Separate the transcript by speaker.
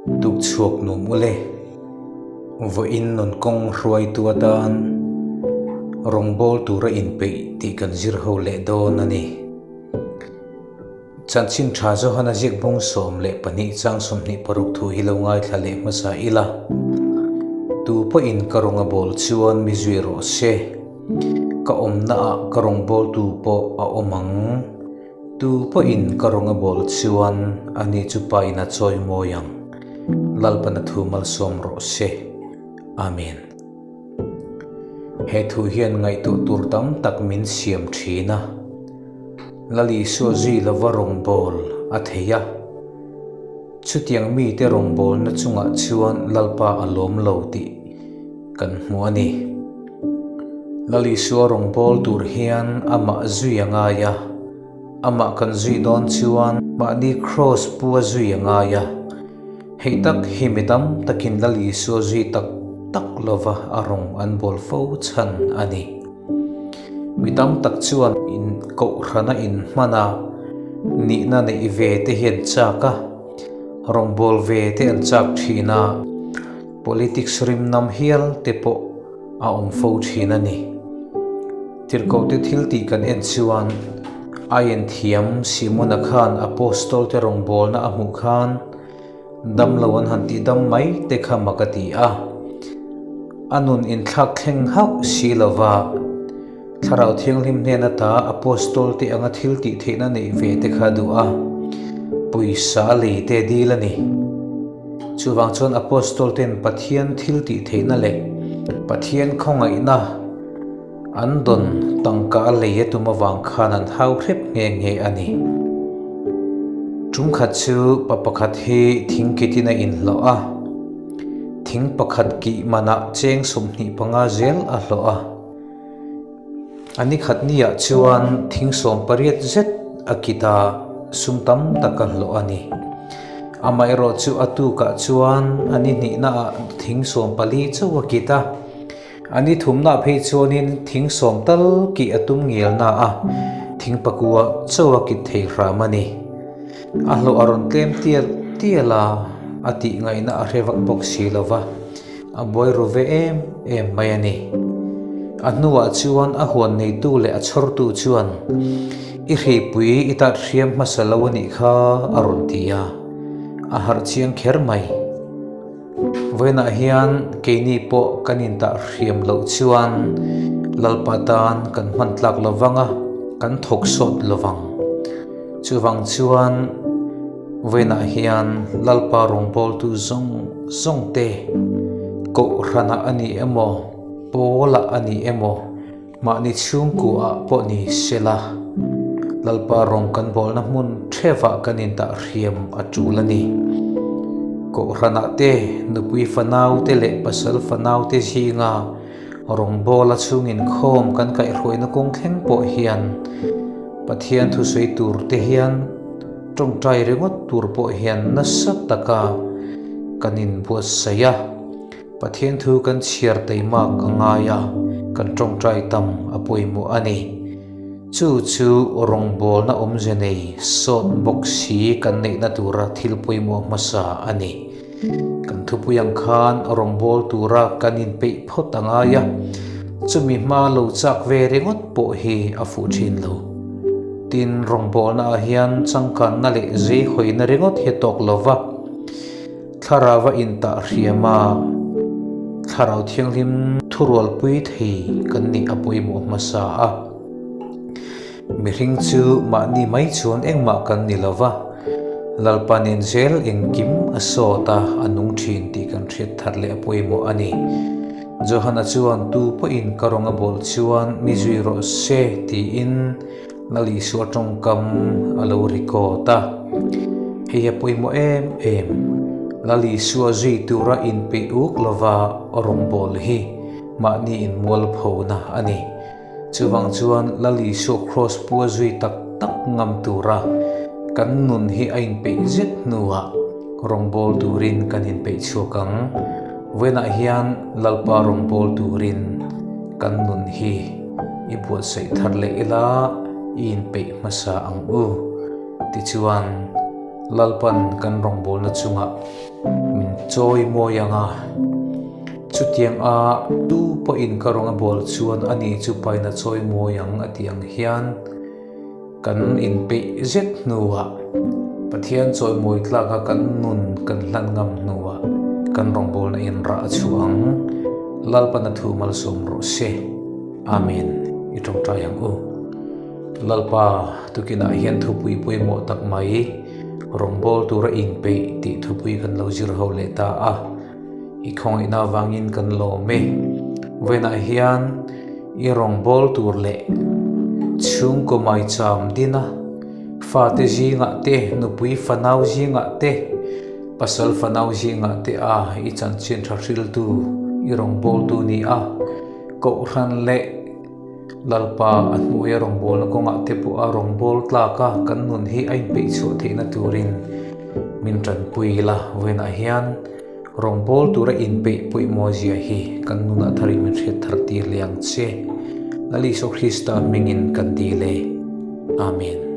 Speaker 1: Tukchhuak nuam ule, vawiin nun kawng hruaitu atan rawngbâwl tura inpeih tih kan zir ho leh dawn a ni. Chanchin tha Johana ziak bung 12 chang 26 thu hi lo ngaithla leh hmasa ila, Tu pawhin ka rawnga bawl chuan mi zui rawh se, ka awmnaah ka rawngbawltu pawh a awm ang. Tu pawhin ka rawng a bawl chuan ani chu pa in a chawi mawi ang. Lalpan a thu malsawm rawh se. Amen. He thu hian ngaihtuah tur tam tak min siam thin a. Lal Isua zui lova rawng bawl a thei a. Chutiang mite rawng bawlna chungah chuan Lalpa a lawm lo tih kan hmu a ni. Lal Isua rawn bawl tur hian amah zui a ngai a, amah kan zui dawn chuan mahni kraws pu a zui a ngai a. Hei tak hi mi tam takin Lal Isua zui tak tak lova a rawn an bawl fo chhan a ni. Mi tam tak chuan in kohhrana inhman a, nihna neih ve te hi an chak a, rawngbâwl ve te an chak thin a. Politics rim nam hial te pawh a awm fo thin a ni. Tirhkohte thil tih kan en chuan Aien thiam Simona khan Apostol te rawngbawlna a hmuh khan dam lo an han tih dam mai te kha mak a ti a. A nun inthlak thleng hauh si lova Thlarau Thianghlim hnen ata Apostol te anga thil tih theihna neih ve te kha a duh a, pawisa a lei te dil a ni. Chuvang chuan Apostol ten Pathian thil tih theihna leh Pathian khawngaihna an dawn tangka a lei a tum avang khan an hau hrep nghe nghe a ni. Tum khat chu pa pakhat hi thing kitin a inhlawh a, thing pakhat kih manah cheng 25 zel a hlawh a. A ni khat niah chuan thing 18 zet a kit a, sum tam tak a hlawh a ni. Amaherawh chu a tukah chuan a ni hnihnaah thing 14 chauh a kit a, a ni thumnaah phei chuanin thing 10 tal kih a tum ngialna a, thing pakua chauh a kit thei hram a ni. A hlawh a rawn tlem tial tial a, a tih ngaihna a hre vak bawk si lo va. A buai ru ve em em mai a ni. A hnuah chuan a huan neitu leh a chhawrtu chuan, I hripui i tat hriam hmasa lo a nih kha a rawn ti a, a harh chiang kher mai. Vawiinah hian keini pawh kan intah hriam loh chuan Lalpa tan kan hman tlak lo vang a, kan thawk sawt lo vang. Chuvang chuan vawiinah hian Lalpa rawngbawltu zawng zawng te Kohhranah a ni emaw, Pawlah a ni emaw, mahni chhungkuaah pawh ni sela, Lalpa rawng kan bawlna hmun thevah kan intah hriam a tul a ni. Kohhranah te, nupui fanau te leh pasal fanau te zinga Rawngbawla chhungin khawm kan kaihhruaina kawng thleng pawh hian Pathian thusawi tur te hian tawngtai ringawt tur pawh hian nasa taka kan inbuatsaih a, Pathian thu kan chhiar teimak a ngai a, kan tawngtai tam a pawimawh a ni. Chu chu rawngbawlna awmze nei sawt bawk si kan neihna tura thil pawimawh hmasa a ni. Kan thupui ang khan rawngbâwl tura kan inpeih phawt a ngai a, chumi hma lo chak ve ringawt pawh hi a fuh thin lo. Tin, rawngbâwlnaah hian changkanna leh zeihawina ringawt hi a tawk lo va, thlarau a intah hriam a, thlarau thianghlim thurualpui thei kan nih a pawimawh hmasa a. Mihring chu mahni mai chuan engmah kan ni lo va, Lalpa nen zel engkim a sawt a, a nung thin tih kan hriat thar leh a pawimawh a ni. Johana chuan tu pawhin ka rawng a bawl chuan mi zui rawh se tiin Lal Isua tawngkam a lo record a. Hei a pawimawh em em. Lal Isua zui tura inpeih uk lova rawngbâwl hi mahni inmualphona a ni. Chuvang chuan Lal Isua Kraws pu a zui tak tak ngam tura kan nun hi a inpeih zet hnuah rawngbâwl turin kan inpeih chhuak ang. Vawiinah hian Lalpa rawngbâwl turin kan nun hi i buatsaih thar leh ila i inpeih hmasa ang u. Tichuan. Lalpan kan rawngbawlna chungah min chawi mawi ang a, chutiang a tu pawhin ka rawng a bawl chuan ani chu pain a chawi mawi ang a tih ang hian kan inpeih zet hnuah Pathian chawimawi tlaka kan nun kan hlan ngam hnuah kan rawngbawlna in rah a chhuah ang. Lalpan a thu malsawm rawh se. Amen. I tawngtai ang u. Lalpa, tukinah hian thupui pawimawh tak mai, rawngbâwl tura inpeih tih thupui kan lo zir ho leh ta a. I khawngaihna avangin kan lawm e. Vawiinah hian i rawngbâwl tur leh chhungkaw maicham dina fate zingah te, nupui fanau zingah te, pasal fanau zingah te a i chanchin tha hriltu, i rawngbâwltu ni a, kohhran leh Lalpa a hnuaia rawngbawlna kawngah te pawh a rawngbâwl tlâk a, kan nun hi a inpeih chhuah theihna turin min ṭanpui ila. Vawiinah hian rawngbâwl tura inpeih pawimawh zia hi kan nunah tharin min hriat thar tir leh ang che. Lal Isua Krista hmingin kan dil e. Amen.